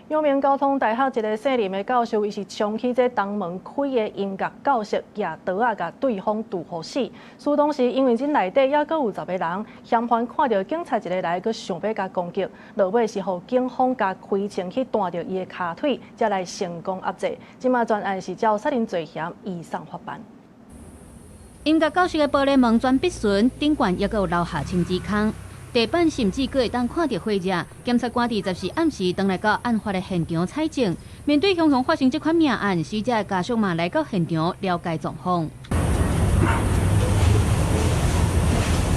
陽明交通大學一个姓林的教授，伊是衝去這東門開的音樂教室，舉刀仔共對方屠予死。事當時因為這內底猶閣有10個人，嫌犯看著警察一个來，閣想欲共攻擊，落尾是予警方共開槍去彈著伊的跤腿，才來成功壓制。這馬全案是照殺人罪嫌移送法辦。音樂教室的玻璃門全篕損，頂懸猶閣有留下青舌空。地板甚至閣會當看著火熱。檢察官佇14暗時轉來到案發的現場採證。面對雄雄發生這款命案，死者的家屬嘛來到現場了解狀況。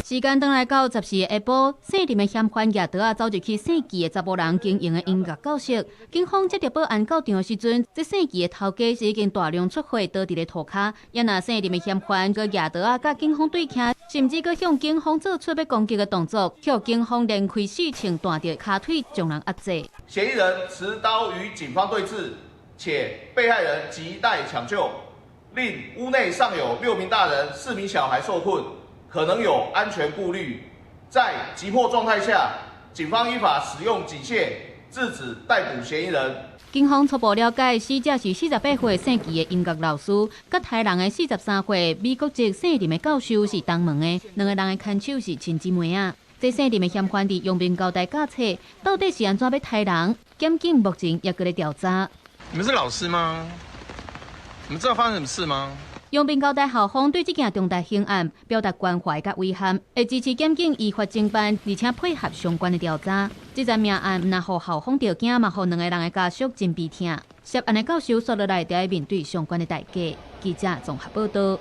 時間轉來到14下晡，姓林的嫌犯舉刀仔走入去姓紀的查埔人經營的音樂教室。警方接著報案到場的時陣，這姓紀的頭家是已經大量出血倒佇咧塗跤。也若姓林的嫌犯閣舉刀仔佮警方對峙，甚至閣向警方做出欲攻擊的動作，予警方連開四槍彈著跤腿，將人壓制。嫌疑人持刀與警方對峙，且被害人亟待搶救，另屋內尚有六名大人、四名小孩受困，可能有安全顧慮，在急迫狀態下，警方依法使用警械制止逮捕嫌疑人。警方初步了解，死者是48歲姓紀的音樂老師，佮刣人的43歲美國籍姓林的教授是同門的，兩个人的牽手是親姊妹仔。這姓林的嫌犯佇陽明交大教冊，到底是按怎欲刣人？檢警目前猶閣咧調查。你們是老師嗎？你們知道發生什麼事嗎？陽明交大校方對這件重大刑案表達關懷佮遺憾，會支持檢警依法偵辦，而且配合相關的調查。這件命案毋但予校方著驚，嘛予兩个人的家屬真悲痛。涉案的教授煞落來，著愛面對相關的代價。記者綜合報導。